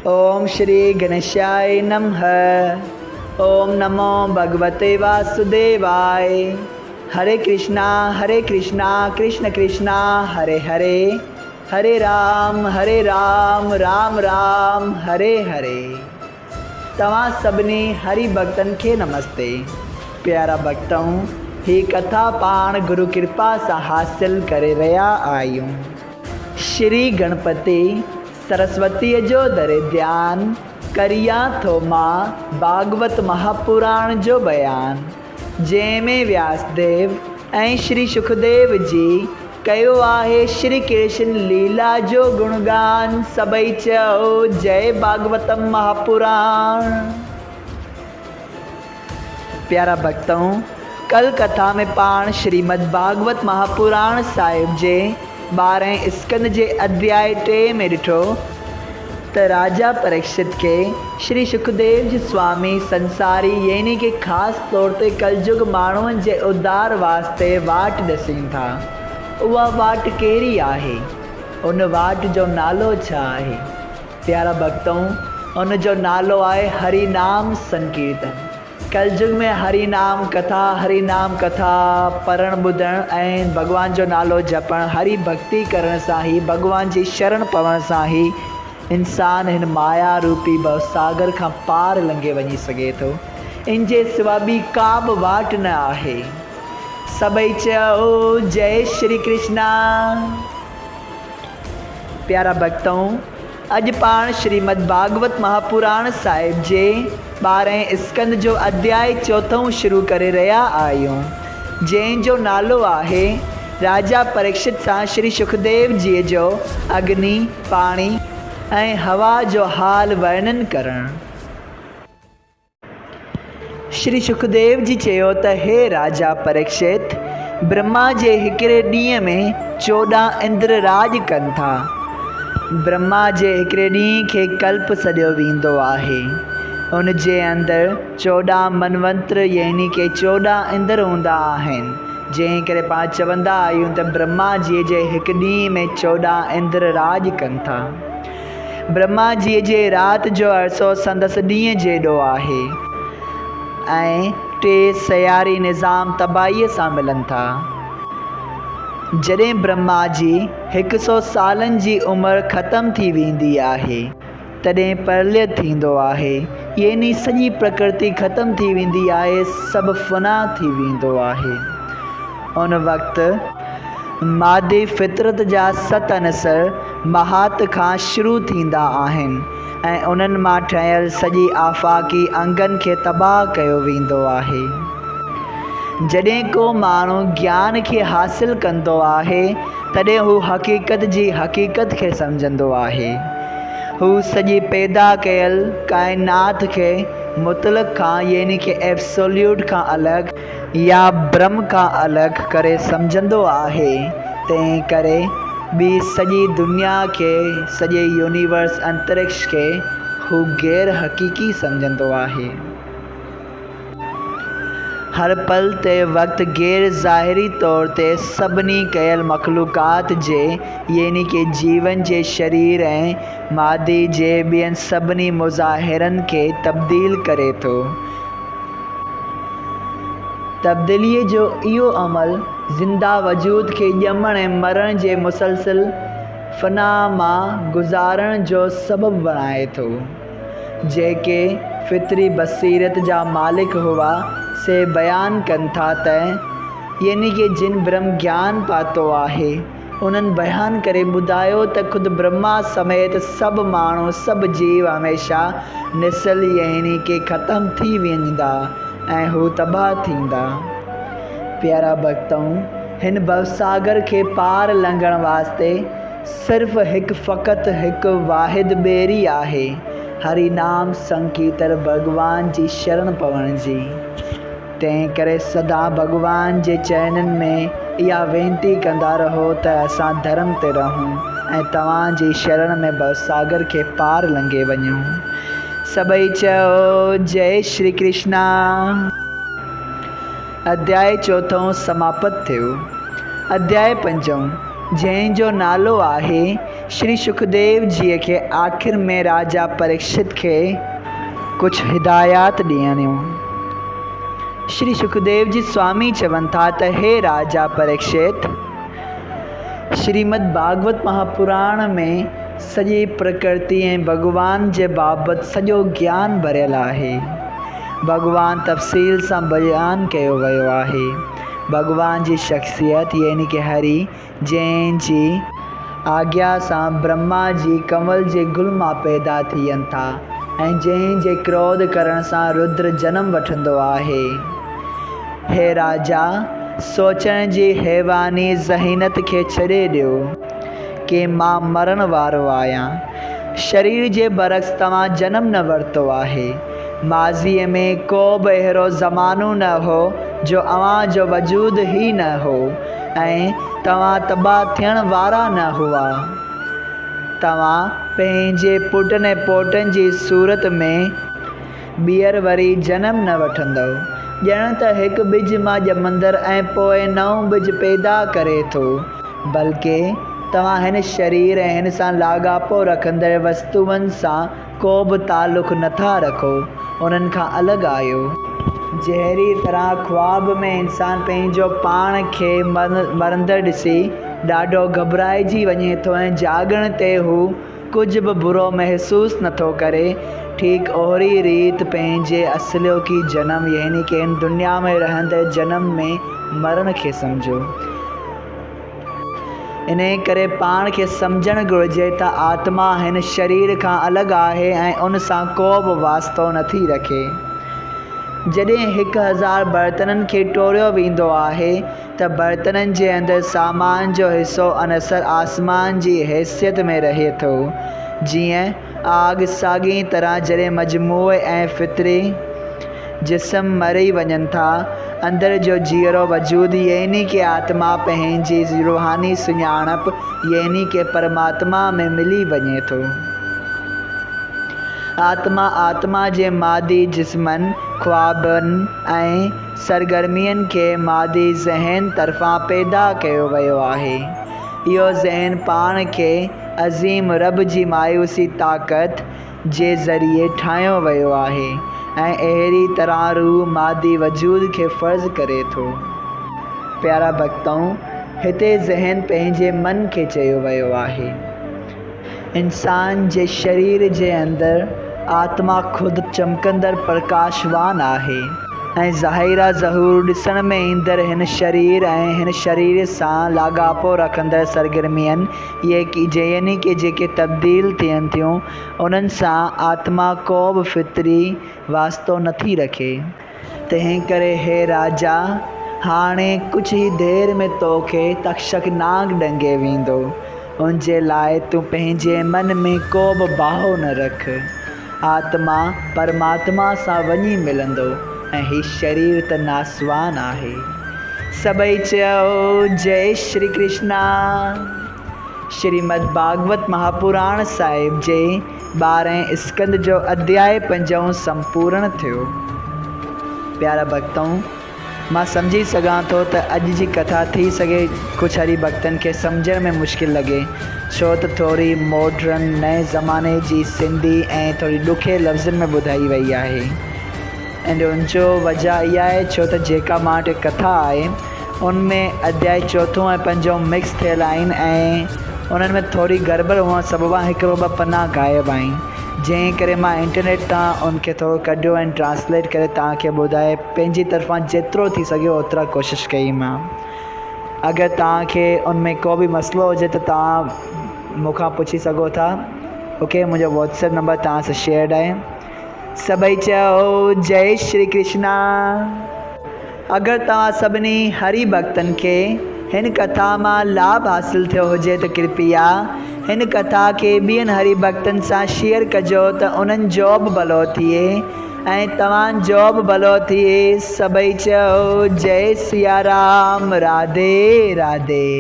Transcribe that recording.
اوم شري گڻيشاء نمه اوم نمو ڀڳوتي واسوديواء هري ڪرشنا هري ڪرشنا ڪرشن ڪرشنا هري هري هري رام هري رام رام رام هري هري. توهان سڀني هري ڀڳتن کي نمستي. پيارا ڀڳتؤ! هي ڪٿا پاڻ گرو ڪرپا سان حاصل ڪري رهيا آهيون. شري گڻپتي سرسوتيء جو ڌري ڌيان، ڪريان ٿو مان ڀاڳوت مهاپراڻ جو بيان. جنهن ۾ وياسديو ۽ شري شڪديو جي ڪيو آهي شري ڪرشن ليلا جو گڻگان سڀئي چئو جئي ڀاڳوتم مهاپراڻ. پيارا ڀڳتؤ! ڪل ڪٿا ۾ پاڻ شريمد ڀاڳوت مهاپراڻ صاحب جي ٻارهين اسڪند جي اڌياء ٽي ۾ ڏٺو ته راجا پريڪشت کي شري شڪديو جي سوامي سنساري يعني ڪي خاص طور تي ڪلجگ ماڻهن جي اڌار واسطي واٽ ڏسين ٿا. اها واٽ ڪهڙي آهي؟ ان واٽ جو نالو ڇا آهي؟ پيارا ڀڳتؤ! ان جو نالو آهي هري نام سنڪيرتن. ڪلجگ ۾ هري نام ڪٿا، هري نام ڪٿا پڙهڻ ٻڌڻ ۽ ڀڳوان جو نالو جپڻ، هري ڀڳتي ڪرڻ سان ئي، ڀڳوان جي شرڻ پوڻ سان ئي انسان هن مايا روپي ڀوساگر کان پار لنگهي وڃي سگهي ٿو. ان جي سوا ٻي ڪا به واٽ نه آهي. سڀئي چئو جئي شري ڪرشنا. پيارا ڀڳتؤ! اڄ پاڻ شريمد ڀاڳوت مهاپراڻ صاحب جي ٻارهين اسڪند جو اڌياء چوٿون شروع ڪري رهيا آهيون، جنهن جو نالو آهي، راجا پريڪشت سان شري شڪديو جيء جو اگني، پاڻي ۽ هوا جو حال ورڻن ڪرڻ. شري شڪديو جي چيو ته هي راجا پريڪشت! برهما جي هڪڙي ڏينهن ۾ 14 اندر راڄ ڪن ٿا. برهما جي هڪڙي ڏينهن کي ڪلپ سڏيو ويندو آهي. ان جي اندر 14 منونتر يعني ڪي 14 اندر هوندا آهن. جنهن ڪري پاڻ چوندا آهيون ته برهما جي جي هڪ ڏينهن ۾ 14 اندر راڄ ڪن ٿا. برهما جيء جي رات جو عرصو سندس ڏينهن جيڏو آهي ۽ ٽي سياري نظام تباهيء سان ملن ٿا. جڏهن برهما جي هڪ سو سالن جي عمر ختم ٿي ويندي آهي، تڏهن پرليه ٿيندو آهي، يعني سڄي پرڪرتي ختم ٿي ويندي آهي، سڀ فنا ٿي ويندو آهي. ان وقت مادي فطرت جا ست عنصر مهات کان شروع ٿيندا آهن ۽ انهن مان ٺهيل سڄي آفاقي انگن کي تباهه ڪيو ويندو آهي. جڏهن ڪو ماڻهو گيان کي حاصل ڪندو آهي، تڏهن هو حقيقت جي حقيقت کي سمجهندو آهي. هو سڄي پيدا ڪيل ڪائنات کي مطلق کان يعني ڪه Absolute کان الڳ، يا برهم کان الڳ ڪري سمجهندو آهي، تنهن ڪري ٻي سڄي دنيا کي، سڄي يونيورس انترڪش کي هو غير حقيقي سمجهندو آهي. هر پل تي وقت غير ظاهري طور تي سڀني ڪيل مخلوقات جي يعني ڪي جيون جي شرير ۽ مادي جي ٻين سڀني مظاهرن کي تبديل ڪري ٿو. تبديليء جو اهو عمل زنده وجود کي ڄمڻ ۽ مرڻ جي مسلسل فنا مان گذارڻ جو سبب بڻائي ٿو. جيڪي فطري بصيرت جا مالڪ هئا، سي بيان ڪن ٿا ته، يعني ڪي جن برهم گيان پاتو آهي، انهن بيان ڪري ٻڌايو ته خود برهما سميت سڀ ماڻهو، سڀ جيو هميشه نسل يعني ڪي ختم ٿي ويندا ۽ هو تباهه ٿيندا. پيارا ڀڳتؤ! هن ڀوساگر کي پار لنگهڻ واسطي صرف هڪ فقط هڪ واحد ٻيڙي آهي، هري نام سنڪيرتن ڀڳوان جي شرڻ پوڻ جي. تنهن ڪري سدا ڀڳوان جي چرڻن ۾ اها وينتي ڪندا رهو ته اسان ڌرم تي رهون ۽ توهان جي شرڻ ۾ ڀوساگر کي پار لنگهي وڃون. سڀئي چئو جئي شري ڪرشنا. اڌياء چوٿون سماپت ٿيو. اڌياء پنجون، جنهن جو نالو آهي. شري شڪديو جيء کي آخر ۾ راجا پريڪشت کي ڪجهه هدايات ڏيڻيون. شري شڪديو جي سوامي چون ٿا ته هي راجا پريڪشت! شريمد ڀاڳوت مهاپراڻ ۾ سڄي پرڪرتي ۽ ڀڳوان جي بابت سڄو گيان ڀريل آهي. ڀڳوان تفصيل سان بيان ڪيو ويو آهي. ڀڳوان جي شخصيت يعني ڪه هري جنهن جي آگيا سان برهما جي ڪنول جي گل مان پيدا ٿين ٿا ۽ جنهن جي ڪروڌ ڪرڻ سان ردر جنم وٺندو آهي. هي راجا! سوچڻ جي حيواني ذهينت کي ڇڏي ڏيو ڪي مان مرڻ وارو آهيان. شرير جي برعڪس توهان جنم نه ورتو آهي. ماضيء ۾ ڪو به اهڙو زمانو نه هو جو اوهان جو وجود ئي نه هو ۽ توهان تباهه ٿيڻ وارا نه هئا. توهان پنهنجي پٽن ۽ پوٽن جي صورت ۾. ٻيهر وري جنم نه وٺندؤ. ڄڻ ته هڪ ٻج مان ڄمندڙ ۽ پوء نئون ٻج پيدا ڪري ٿو. بلڪه توهان هن شرير ۽ هن سان لاڳاپو رکندڙ وستوئن سان ڪو به تعلق نه ٿا رکو، انهن کان الڳ آهيو. جهڙيء طرح خواب ۾ انسان پنهنجو پاڻ کي مرندڙ ڏسي ڏاڍو گهٻرائجي وڃي ٿو ۽ جاڳڻ تي هو ڪجهه به برو محسوس نه ٿو ڪري، ٺيڪ اهڙي ريت پنهنجي اصلوڪي جنم يعني ڪه هن دنيا ۾ رهندڙ جنم ۾ مرڻ کي سمجهو. انهيء ڪري پاڻ کي سمجهڻ گهرجي ته آتما هن شرير کان الڳ آهي ۽ ان سان ڪو به واسطو نه ٿي رکي. جڏهن 1000 برتنن کي ٽوڙيو ويندو آهي ته برتنن جي اندر سامان جو حصو عنصر آسمان جي حيثيت ۾ رهي ٿو. جيئن آگ ساڳيء طرح جڏهن مجموعي ۽ فطري جسم مري وڃن ٿا، اندر جو جيئرو وجود يعني ڪه آتما پنهنجي روحاني سڃاڻپ يعني ڪه پرماتما ۾ ملي وڃي ٿو. آتما آتما جي مادي جسمن، خوابن ۽. سرگرمين کي مادي ذهن طرفان پيدا ڪيو ويو آهي. اهو ذهن پاڻ کي عظيم رب جي مايوسي طاقت جي ذريعي ٺاهيو ويو آهي ۽ اهڙي طرح روح مادي وجود کي فرض ڪري ٿو. پيارا ڀڳتؤ! هتي ذهن پنهنجي من کي چيو ويو آهي. انسان جي شرير جي اندر آتما خود چمڪندڙ پرڪاشوان آهي ۽ ظاهرا ظهور ڏسڻ ۾ ايندڙ هن شرير ۽ هن شرير سان لاڳاپو رکندڙ سرگرمين يعني ڪه جيڪي تبديل ٿين ٿيون انهن سان آتما ڪو به فطري واسطو نٿي رکي. تنهنڪري هي راجا! هاڻي ڪجهه ئي دير ۾ تو کي تڪشڪ نانگ ڏنگي ويندو. ان جي لاء تون پنهنجي من ۾ ڪو به ڀاء نه رک. آتما پرماتما سان وڃي ملندو ۽ هي شرير ته ناسوان آهي. سڀئي چئو، جئي شري ڪرشنا! شريمد ڀاڳوت مهاپراڻ صاحب جي ٻارهين اسڪنڌ جو اڌياء پنجون سمپورڻ ٿيو. پيارا ڀڳتؤ! مان سمجهي سگهان ٿو ته اڄ جي ڪٿا ٿي سگهي ڪجهه هري ڀڳتن کي سمجهڻ ۾ مشڪل لڳي، ڇو ته ٿوري ماڊرن، نئين زماني جي، سنڌي ۽ ٿوري ڏکي لفظن ۾ ٻڌائي وئي آهي. ۽ ان جو وجهه اها آهي ڇو ته جيڪا مان وٽ ڪٿا آهي ان ۾ اڌياء چوٿون ۽ پنجون مڪس ٿيل آهن ۽ انهن ۾ ٿوري گڙٻڙ هئڻ سببان هڪڙو ٻه پنا غائب آهن جنهن ڪري مان انٽرنيٽ تان ان کي ٿورو ڪڍيو ۽ ٽرانسليٽ ڪري توهان کي ٻڌائي پنهنجي طرفان جيترو ٿي سگهيو اوترا ڪوشش ڪئي مان اگر توهان کي ان ۾ ڪو به مسئلو هجي ته توهان مون کان پڇي سگهو ٿا اوڪي منهنجو واٽس ايپ نمبر توهان سان شيئرڊ آهي سڀئي چئو جئي شري ڪرشنا. اگر توهان سڀني هري ڀڳتن کي هن ڪٿا مان لاڀ حاصل ٿيو هجي ته ڪرپيا هن ڪٿا کي ٻين هري ڀڳتن سان شيئر ڪجو ته انهن جو به ڀلو ٿئي ۽ توهان جو به ڀلو ٿئي سڀئي چئو جئي سيارام راڌي راڌي.